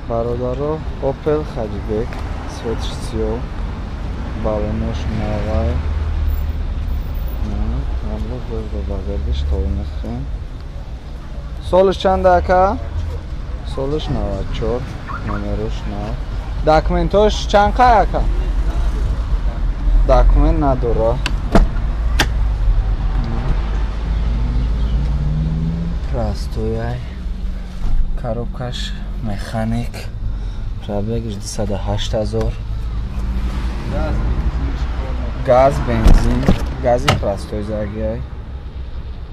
Бародаро, Opel Hatchback, цветш сиёҳ, балонош навай. Амрӯз боз ба багардиш то мехӯрем. Солиш чанд ака? Солиш 94, номерош нав. Документош чанд қай ака? Документ надора. Простой. Коробкаш механик. Пробегиш 208 ҳазор. Газ, бензин, гази простой загиай.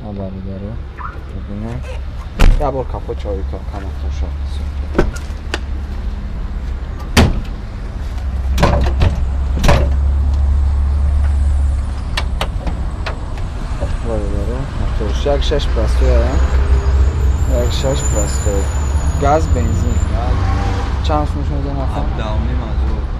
Бародаро, бибинем. Я бор капот чой каматоша. Бародаро, моторш 1.6 простой, а? 1.6 простой. Газ, бензин. Чанд сум шуд нафар?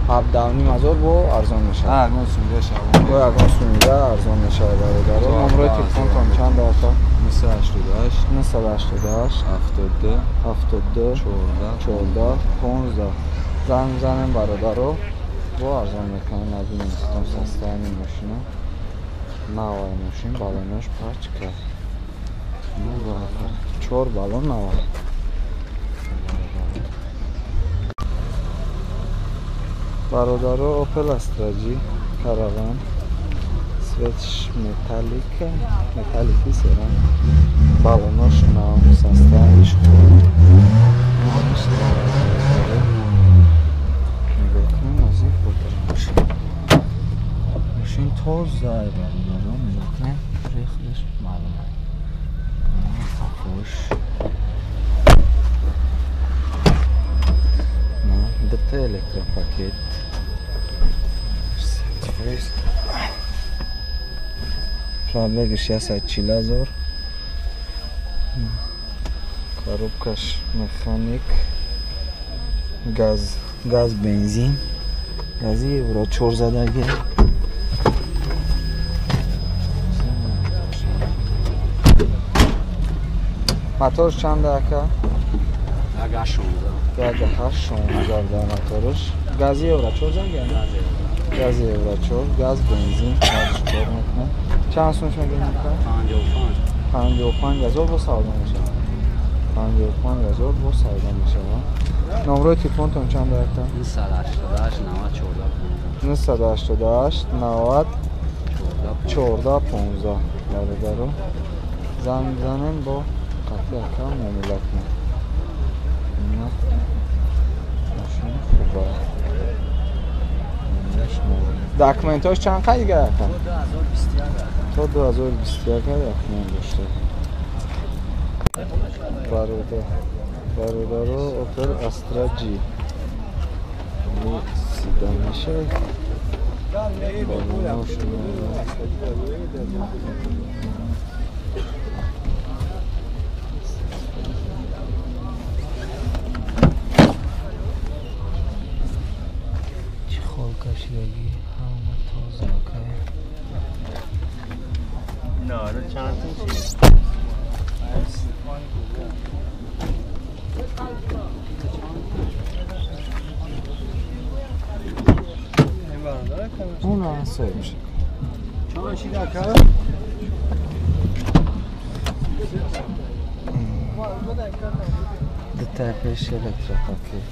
17.5 ҳазор бо арзон мешавад. Ягон сумида шавад. Бо ягон сумида арзон мешавад бародаро. Номрои телефонтон чанд ака? 988 988 72 72 14 14 15. Занг мезанем бародаро. Бо арзон мекунем. Набинем худтон состояние мошина. Навай мошин, балонош пачка. 4 балон навай. Бародаро, Opel Astra G караван, цветш металлик, металлики сера, балонош нав, состояниш хуб. Нигоҳ кунем, аз ин хотир мошин. Мошин тоза, бародаро, нигоҳ кунем, рехташ маълум аст. Сафош. Дта электропакет. Пробегиш 140 ҳазор. Коробкаш механик. Газ, газ бензин. Гази евро 4 задаги. Моторш чанд ака? 1.16. 1.16 дар моторш. Гази евро 4 задаги? Гази евро 4, газ бензин, ҳардуш кор мекунад. Чанд сум мегирем ака? 55. 55 ҳазор бо савдо мешавад. 55 ҳазор бо савдо мешавад. Номрои телефонтон чанд ака? 988 90 14 988 90 14 15. Бародаро, занг мезанем бо қатъи ака муомила кунем. Мошин хуба. Документош чанд қай дига ака? То 2021 документ дошта. Бародаро, Opel Astra G. Сида мешавад. Балонош чӣ хол кашидагӣ, ҳама тоза ака. اون سایه میشه. دتا پیش электропакет.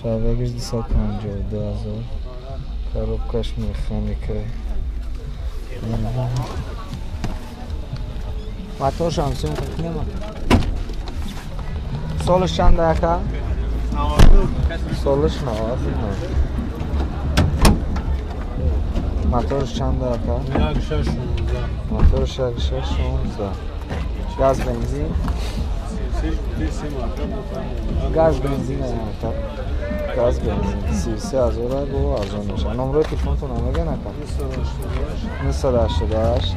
Пробегиш 252 ҳазор. Коробкаш механика. Моторш ҳам съёмка кунем. Солиш чанд ака? Солиш 99. Моторш чанд ака? 1.6. Моторш 1.6. Газ бензин? Газ бензин ака. Газ бензин 33 ҳазор бо арзон мешавад. Номрои телефонтон мегӯян ака? 988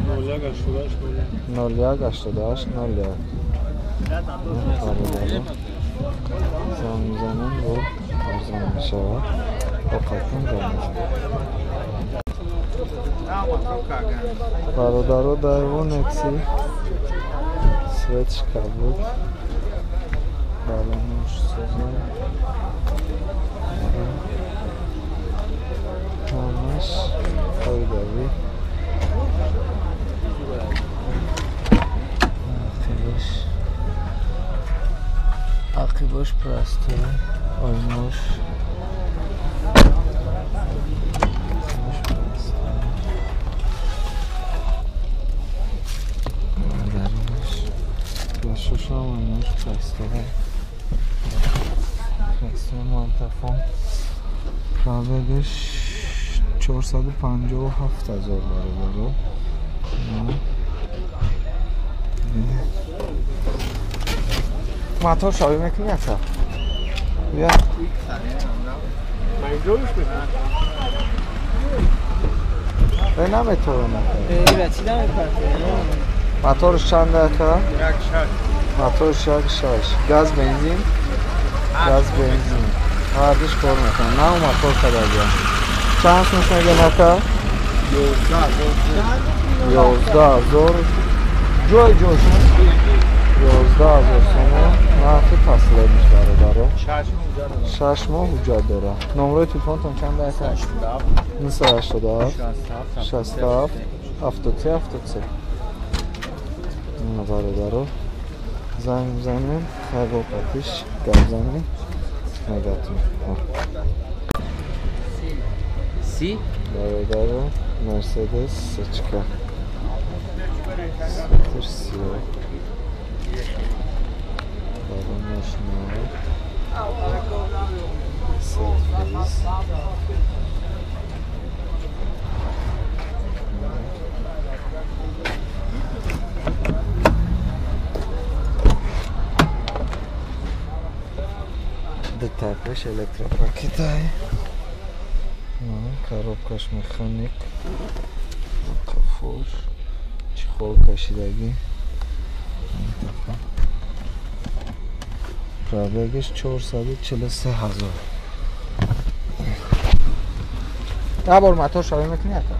01 88 01. Занг мезанем бо арзон мешавад. Бо қатъан занг мезанем. Бародаро, Daewoo Nexi. Цветш кабуд. Балонуш соза. Ҳамаш фоидави. Ақибаш простой, ойнош. Шушам ойнош простой. Простой мантафон. Пробегаш 457 ҳазор бародаро. Мотор шавӣ мекунӣ ака? Бия. Наметавонам. Моторш чанд ака? Моторш 1.6. Газ бензин? Газ бензин. Ҳардуш кор мекунад. На мотор кадагия. Чанд сум мегӯяд ака? 11 ҳазор. Ҷой ҷош 11 ҳазор сомон. Нархи последниш бародаро. 6 моҳ ҳуҷҷат дорад. Номерои телефонтон чанд ака? 987 67 73 73. Бародаро занг бизанем, хайбо патиш гап занем, мегатем. Си? Бародаро Мерседес сечка. Светр сиёҳ. Балонаш нав. Сетфиз. Дутапаш электропакетай. Коробкаш механик. Қафош. Чехол кашидагӣ. Пробегаш 443 ҳазор. Як бор мотор шавӣ мекунӣ ака?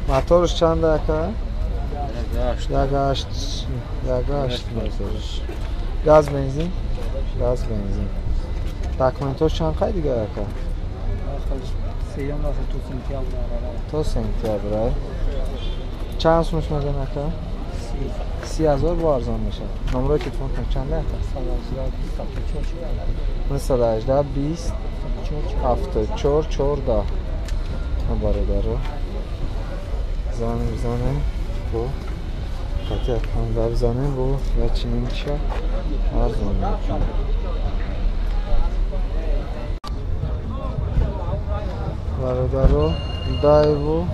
Моторш чанд ака? 1.8. 1.8 моторш. Газ бензин? Газ бензин. Документош чанд қай дига ака? То сентябр. Чанд сумаш мегӯяд ака? 30 ҳазор бо арзон мешавад. Номерои телефонтон чанд ака? 918 20 74 14. Бародаро занг бизанем бо қати акам гап занем бо ва чининча арзон мекунем. Бародаро Дайву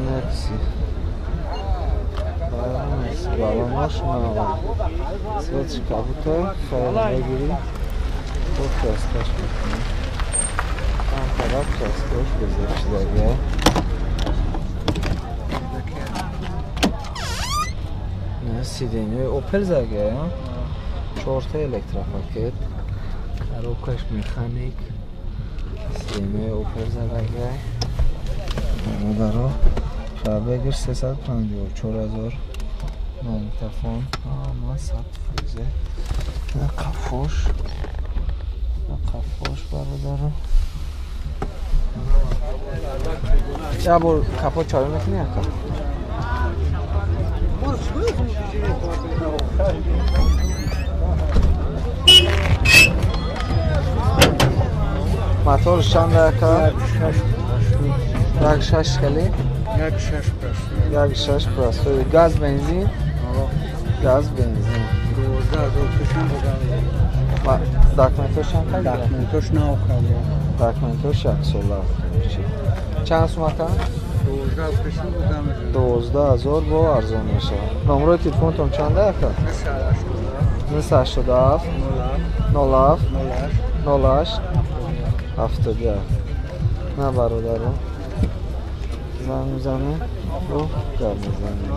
Некси. Дайву Некси балонаш нав. Цветш кабутай хайр мегирӣ. Бо краскаш мекунем. Там тараф краскаш безебшидагия. Сиденье Opel загия, чорта электропакет, коробкаш механик, сиденье Opel загия. Бародаро, пробегаш 354 ҳазор. Магнитофон, ҳама 100%. Қафош, қафош бародаро. Як бор капот чавӣ мекунӣ ака? Моторш чанд ака? 1.6 хеле? 1.6 простой. Газ бензин? Газ бензин. 12 Документош чанд қай? Документош нав карда. Документош як сола. Чанд сум ака? 12 ҳазор бо арзон мешавад. Номерои телефонтон чанд ака? 987 07 08 71. На бародаро занг мезанем, гап мезанем.